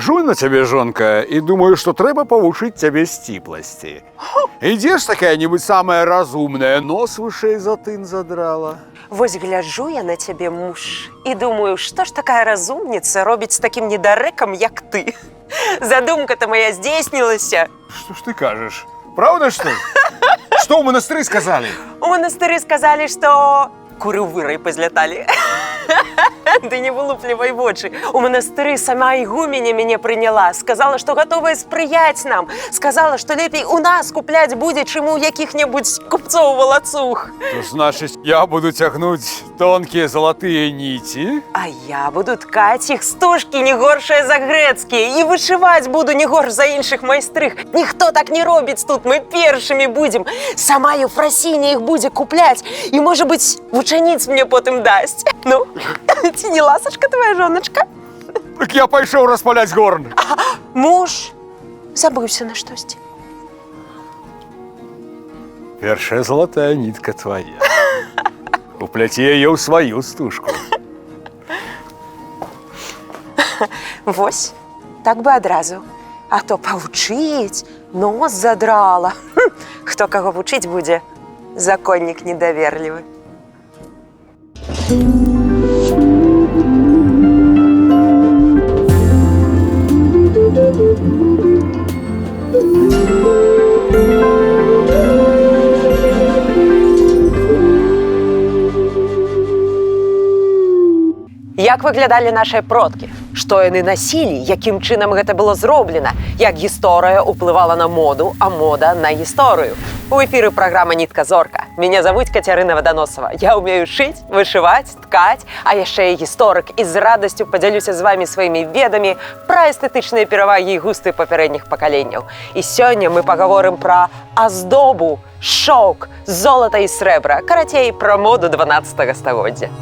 Гляжу на цябе, жонка, і думаю, што трэба павучыць цябе сціпласці. Ідзеш такая-небудзь самая разумная, нос вышэй за тын задрала. Вось гляджу я на цябе, муж, і думаю, што ж такая разумніца робіць з такім недарэкам, як ты. Задумка-то моя здзейснілася. Што ж ты кажаш? Праўда, што? Што ў манастыры сказалі? У манастыры сказалі, што куры ў вырай пазляталі. Ды не вылуплівай вочы. У манастыры сама ігуменя мяне прыняла, сказала, што гатовая спрыяць нам, сказала, што лепей у нас купляць будзе, чым у якіх-небудзь купцоў валацуг. То значыць, я буду цягнуць тонкія залатыя ніці? А я буду ткаць іх стужкі не горшыя за грэцкія і вышываць буду не горш за іншых майстрых. Ніхто так не робіць тут, мы першымі будзем. Сама Еўфрасіня іх будзе купляць і, можа быць, вучаніц мне потым дасць. Ну, ці не ласачка твоя жоначка? Так я пайшоў распаляць горн. Муж забыўся на штосьці. Першая залатая нітка твоя. Упляці яе ў сваю стужку. Вось, так бы адразу. А то павучыць, нос задрала. Хм, хто каго вучыць будзе, законнік недаверлівы. Як выглядалі нашыя продкі? Што яны насілі, якім чынам гэта было зроблена, як гісторыя ўплывала на моду, а мода на гісторыю. У эфіры праграма «Нітка зорка». Мяне завуць Кацярына Ваданосава. Я ўмею шыць, вышываць, ткаць, а яшчэ і гісторык і з радасцю падзялюся з вамі сваімі ведамі пра эстэтычныя перавагі і густы папярэдніх пакаленняў. І сёння мы пагаворым пра аздобу, шоўк, золата і срэбра, карацей, пра моду 12 стагоддзя.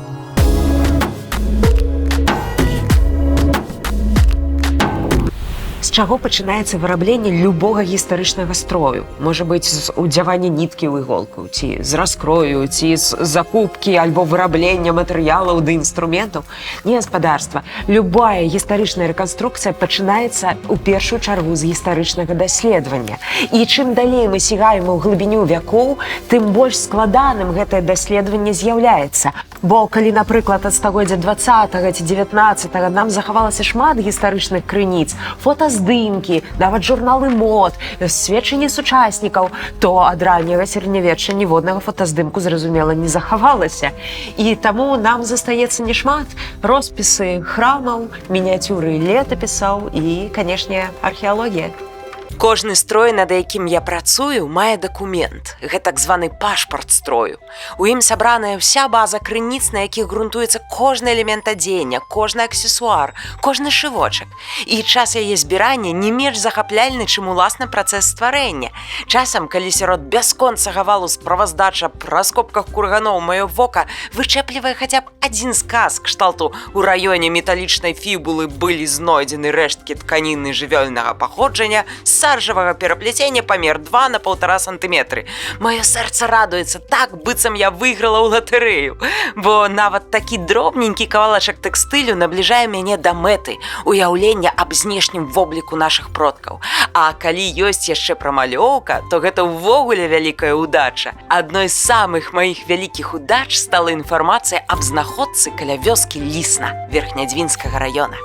З чаго пачынаецца вырабленне любога гістарычнага строю? Можа быць, з удзявання ніткі ў іголку, ці з раскрою, ці з закупкі альбо выраблення матэрыялаў ды інструментаў. Не, гаспадарства. Любая гістарычная рэканструкцыя пачынаецца ў першую чаргу з гістарычнага даследавання. І чым далей мы сягаем у глыбіню вякоў, тым больш складаным гэтае даследаванне з'яўляецца. Бо калі, напрыклад, ад стагоддзя 20 ці 19 нам захавалася шмат гістарычных крыніц, фотаздымкі, нават журналы мод, сведчанні сучаснікаў, то ад ранняга сярэднявечча ніводнага фотаздымку, зразумела, не захавалася. І таму нам застаецца няшмат: роспісы храмаў, мініяцюры летапісаў і, канешне, археалогія. Кожны строй, над якім я працую, мае дакумент. Гэта так званы пашпарт строю. У ім сабраная ўся база крыніц, на якіх грунтуецца кожны элемент адзення, кожны аксесуар, кожны шывочак. І час яе збірання не менш захапляльны, чым уласна працэс стварэння. Часам, калі сярод бясконцага валу справаздача пра раскопках курганоў маё вока вычэплівае хаця б адзін сказ кшталту «У раёне металічнай фібулы былі знойдзены рэшткі тканіны жывёльнага паходжання саржавага перапляцення памер 2 на 1,5 сантыметры». Маё сэрца радуецца так, быццам я выйграла ў латарэю. Бо нават такі дробненькі кавалачак тэкстылю набліжае мяне да мэты, уяўлення аб знешнім вобліку нашых продкаў. А калі ёсць яшчэ прамалёўка, то гэта ўвогуле вялікая ўдача. Адной з самых маіх вялікіх удач стала інфармацыя аб знаходцы каля вёскі Лісна Верхнядзвінскага раёна.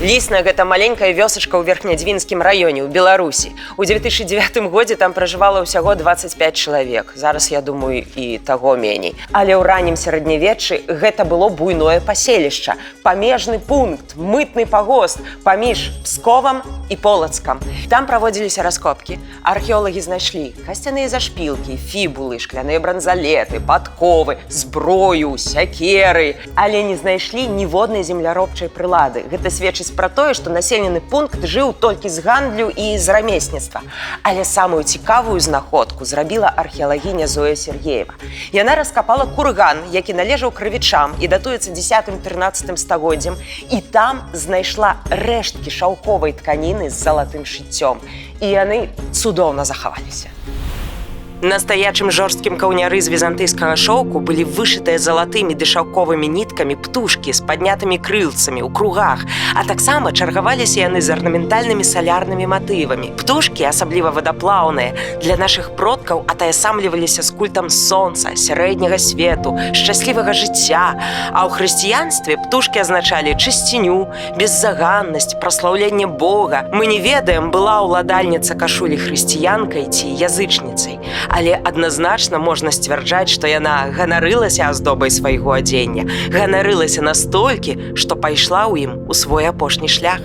Лісна — гэта маленькая вёсачка ў Верхнядзвінскім раёне ў Беларусі. У 2009 годзе там пражывала ўсяго 25 чалавек. Зараз, я думаю, і таго меней. Але ў раннім сярэднявеччы гэта было буйное паселішча, памежны пункт, мытны пагост паміж Псковам і Полацкам. Там праводзіліся раскопкі. Археолагі знайшлі касцяныя зашпілкі, фібулы, шкляныя бранзалеты, падковы, зброю, сякеры, але не знайшлі ніводнай земляробчай прылады. Гэта сведчыць пра тое, што населены пункт жыў толькі з гандлю і з рамесніцтва. Але самую цікавую знаходку зрабіла археалагіня Зоя Сергеева. Яна раскапала курган, які належаў крывічам і датуецца 10-13 стагоддзям, і там знайшла рэшткі шаўковай тканіны з залатым шыццём. І яны цудоўна захаваліся. На стаячым жорсткім каўняры з візантыйскага шоўку былі вышытыя залатымі ды шаўковымі ніткамі птушкі з паднятымі крылцамі ў кругах, а таксама чаргаваліся яны з арнаментальнымі салярнымі матывамі. Птушкі, асабліва вадаплаўныя, для нашых продкаў атаясамліваліся з культам сонца, сярэдняга свету, шчаслівага жыцця. А ў хрысціянстве птушкі азначалі чысціню, беззаганнасць, праслаўленне Бога. Мы не ведаем, была ўладальніца кашулі хрысціянкай ці язычніцай. Але адназначна можна сцвярджаць, што яна ганарылася аздобай свайго адзення, ганарылася настолькі, што пайшла ў ім у свой апошні шлях.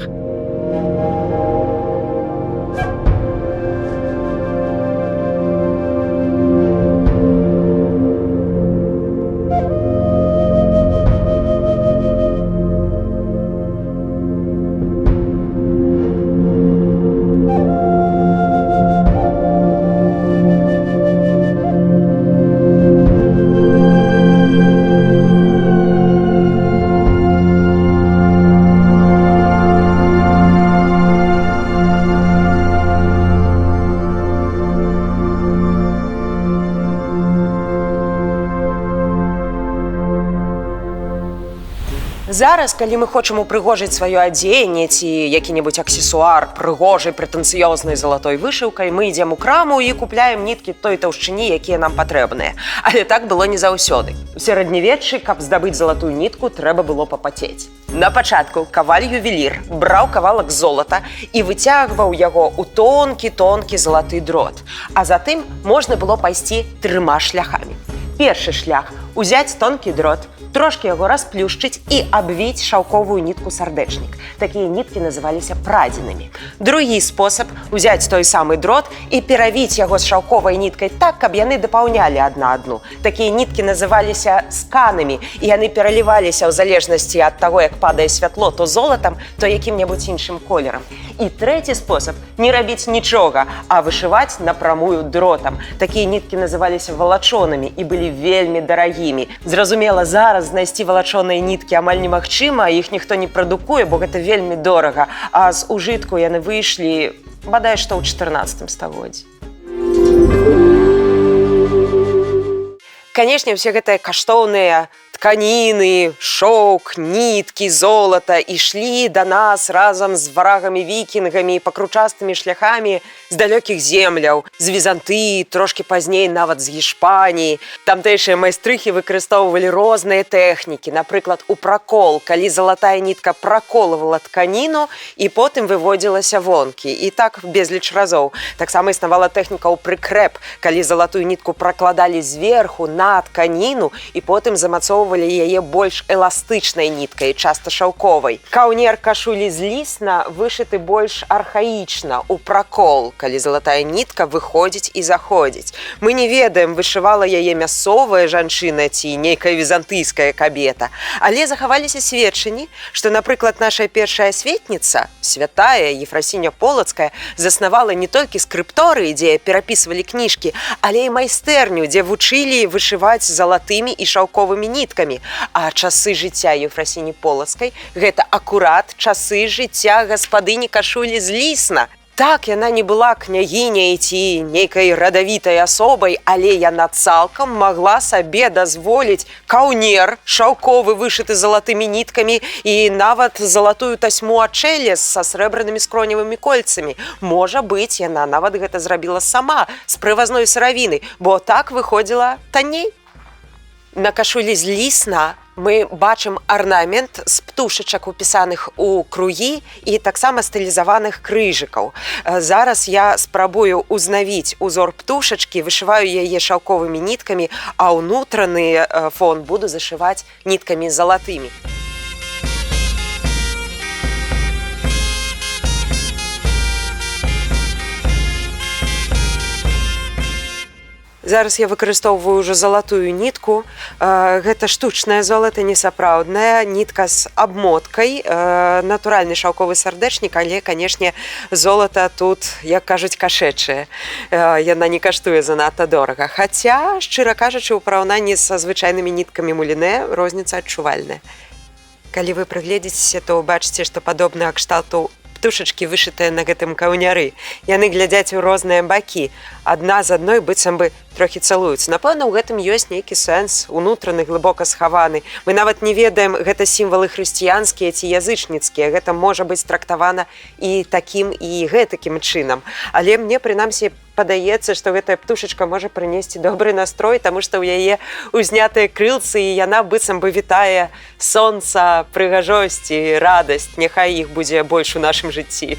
Зараз, калі мы хочам упрыгожыць сваё адзенне ці які-небудзь аксесуар прыгожай прэтэнцыёзнай залатой вышыўкай, мы ідзем у краму і купляем ніткі той таўшчыні, якія нам патрэбныя. Але так было не заўсёды. У сярэднявеччы, каб здабыць залатую нітку, трэба было папацець. На пачатку каваль-ювелір браў кавалак золата і выцягваў яго ў тонкі-тонкі залаты дрот. А затым можна было пайсці трыма шляхамі. Першы шлях – узяць тонкі дрот, трошкі яго расплюшчыць і абвіць шаўковую нітку сардэчнік. Такія ніткі называліся прадзінамі. Другі спосаб – узяць той самы дрот і перавіць яго з шаўковай ніткай так, каб яны дапаўнялі адна адну. Такія ніткі называліся сканамі, і яны пераліваліся ў залежнасці ад таго, як падае святло, то золатам, то якім-небудзь іншым колерам. І трэці спосаб – не рабіць нічога, а вышываць напрамую дротам. Такія ніткі называліся валачонымі і былі вельмі дарагімі. Зразумела, зараз знайсці валачоныя ніткі амаль немагчыма, іх ніхто не прадукуе, бо гэта вельмі дорага. А з ужытку яны выйшлі, бадай што ў 14 стагоддзі. Канешне, усе гэтыя каштоўныя тканіны, шоўк, ніткі, золата ішлі да нас разам з варагамі-вікінгамі, пакручастымі шляхамі з далёкіх земляў, з Візантыі, трошкі пазней нават з Гішпаніі. Тамтэйшыя майстрыхі выкарыстоўвалі розныя тэхнікі, напрыклад, у пракол, калі залатая нітка праколвала тканіну і потым выводзілася вонкі. І так безліч разоў. Таксама існавала тэхніка ў прыкрэп, калі залатую нітку пракладалі зверху на тканіну і потым замацоўвалі яе больш эластычнай ніткай, часта шаўковай. Каўнер кашулі з Лісна вышыты больш архаічна, у пракол, калі залатая нітка выходзіць і заходзіць. Мы не ведаем, вышывала яе мясцовая жанчына ці нейкая візантыйская кабета. Але захаваліся сведчанні, што, напрыклад, наша першая асветніца, святая Ефрасіня Полацкая, заснавала не толькі скрыпторыі, дзе перапісвалі кніжкі, але і майстэрню, дзе вучылі вышываць залатымі і шаўковымі ніткамі. А часы жыцця Ефрасіні Полацкай гэта акурат часы жыцця гаспадыні кашулі з Лісна. Так, яна не была княгіняй ці нейкай радавітай асобай, але яна цалкам магла сабе дазволіць каўнер шаўковы, вышыты залатымі ніткамі, і нават залатую тасьму ачэле са срэбранымі скроневымі кольцамі. Можа быць, яна нават гэта зрабіла сама з прывазной сыравіны, бо так выходзіла танней. На кашулі з Лісна мы бачым арнамент з птушачак, упісаных у кругі, і таксама стылізаваных крыжыкаў. Зараз я спрабую узнавіць узор птушачкі, вышываю яе шаўковымі ніткамі, а ўнутраны фон буду зашываць ніткамі залатымі. Зараз я выкарыстоўваю ўжо залатую нітку. Гэта штучнае золата, не сапраўднае, нітка з абмоткай, натуральны шаўковы сардэчнік, але, канешне, золата тут, як кажуць, кашэчае. Яна не каштуе занадта дорага. Хаця, шчыра кажучы, у параўнанні са звычайнымі ніткамі муліне розніца адчувальная. Калі вы прыгледзіцеся, то ўбачыце, што падобнага кшталту Птушачкі, вышытыя на гэтым каўняры. Яны глядзяць у розныя бакі. Адна з адной быццам бы трохі цалуюцца. Напэўна, у гэтым ёсць нейкі сэнс, унутраны, глыбока схаваны. Мы нават не ведаем, гэта сімвалы хрысціянскія ці язычніцкія. Гэта можа быць трактавана і такім, і гэтакім чынам. Але мне, прынамсі, падаецца, што гэтая птушачка можа прынесці добры настрой, таму што ў яе узнятыя крылцы, і яна быццам бы вітае сонца, прыгажосць і радасць. Няхай іх будзе больш у нашым жыцці.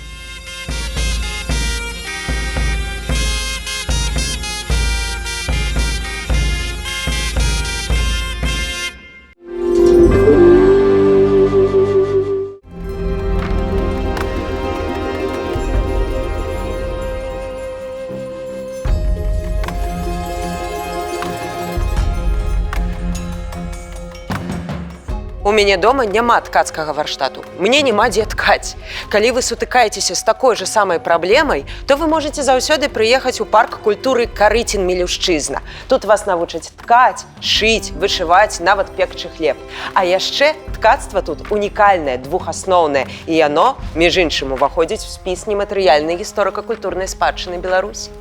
У мяне дома няма ткацкага варштату. Мне няма дзе ткаць. Калі вы сутыкаецеся з такой жа самай праблемай, то вы можаце заўсёды прыехаць у парк культуры Карыцін Мілюшчызна. Тут вас навучаць ткаць, шыць, вышываць, нават пекчы хлеб. А яшчэ ткацтва тут унікальнае, двухасноўнае, і яно, між іншым, уваходзіць у спіс нематэрыяльнай гісторыка-культурнай спадчыны Беларусі.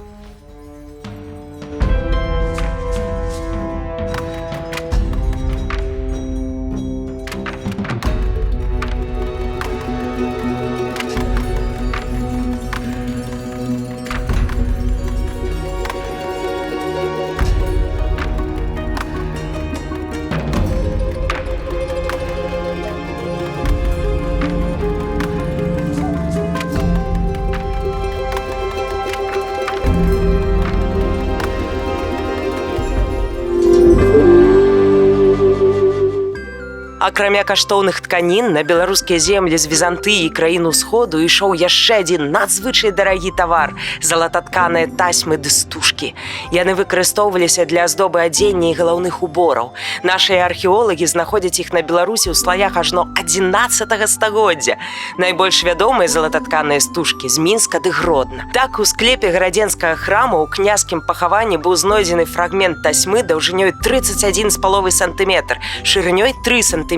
Акрамя каштоўных тканін, на беларускія землі з Візантыі і краін Усходу ішоў яшчэ адзін надзвычай дарагі тавар – залататканыя тасьмы ды стужкі. Яны выкарыстоўваліся для аздобы адзення і галаўных убораў. Нашыя археолагі знаходзяць іх на Беларусі ў слаях ажно 11 стагоддзя. Найбольш вядомыя залататканыя стужкі з Мінска ды Гродна. Так, у склепе гарадзенскага храма ў княскім пахаванні быў знойдзены фрагмент тасьмы даўжынёй 31,5 сантыметр, шырынёй 3 сантыметра,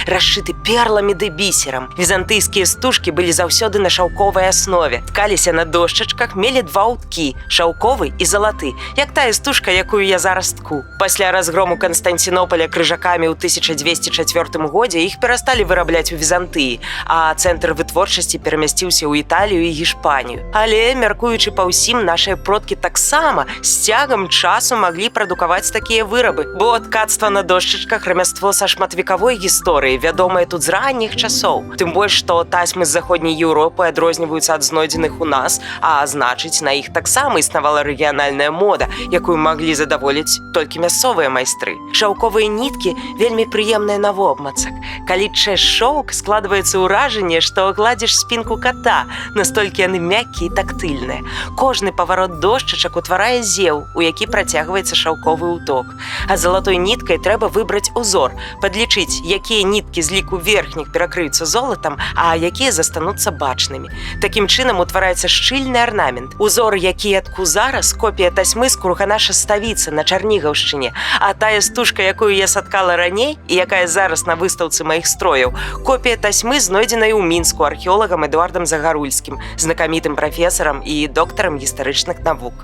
расшыты перламі ды бісерам. Візантыйскія стужкі былі заўсёды на шаўковай аснове. Ткаліся на дошчачках, мелі два ўткі – шаўковы і залаты, як тая стужка, якую я зараз тку. Пасля разгрому Канстанцінополя крыжакамі ў 1204 годзе іх перасталі вырабляць у Візантыі, а цэнтр вытворчасці перамясціўся ў Італію і Гішпанію. Але, мяркуючы па ўсім, нашыя продкі таксама з цягам часу маглі прадукаваць такія вырабы, бо ткацтва на дошчачках рамяство са шматвекавой гісторыі, вядомае тут з ранніх часоў. Тым больш, што тасьмы з заходняй Еўропы адрозніваюцца ад знойдзеных у нас, а значыць, на іх таксама існавала рэгіянальная мода, якую маглі задаволіць толькі мясцовыя майстры. Шаўковыя ніткі вельмі прыемныя на вобмацак. Калі чэш шоўк, складваецца ўражанне, што гладзіш спінку ката, настолькі яны мяккія і тактыльныя. Кожны паварот дошчачак утварае зеў, у які працягваецца шаўковы ўток. А залатой ніткай трэба выбраць узор, падлічыць, якія ніткі з ліку верхніх перакрыюцца золатам, а якія застануцца бачнымі. Такім чынам утвараецца шчыльны арнамент. Узор, які я тку зараз, копія тасьмы з кургана Шаставіца на Чарнігаўшчыне, а тая стужка, якую я саткала раней і якая зараз на выстаўцы маіх строяў, копія тасьмы, знойдзенай у Мінску археолагам Эдуардам Загарульскім, знакамітым прафесарам і доктарам гістарычных навук.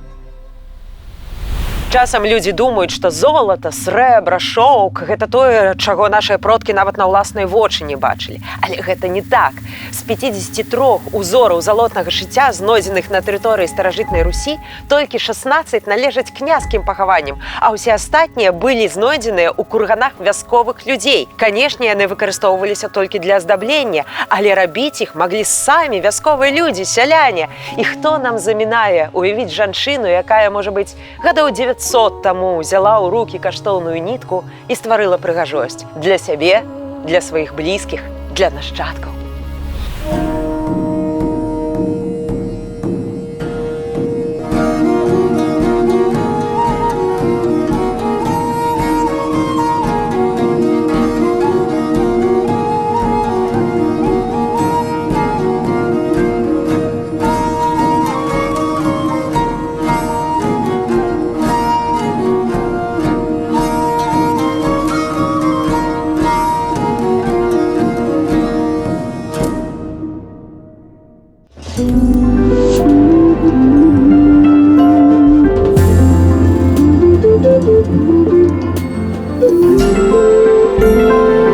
Часам людзі думаюць, што золата, срэбра, шоўк – гэта тое, чаго нашыя продкі нават на ўласныя вочы не бачылі. Але гэта не так. З 53 узораў залотнага шыцця, знойдзеных на тэрыторыі старажытнай Русі, толькі 16 належаць княскім пахаванням, а ўсе астатнія былі знойдзеныя ў курганах вясковых людзей. Канешне, яны выкарыстоўваліся толькі для аздаблення, але рабіць іх маглі самі вясковыя людзі, сяляне. І хто нам замінае уявіць жанчыну, якая, можа быць, гадоў 900 таму взяла ў рукі каштоўную нітку і стварыла прыгажосць для сябе, для сваіх блізкіх, для нашчадкаў. Thank you.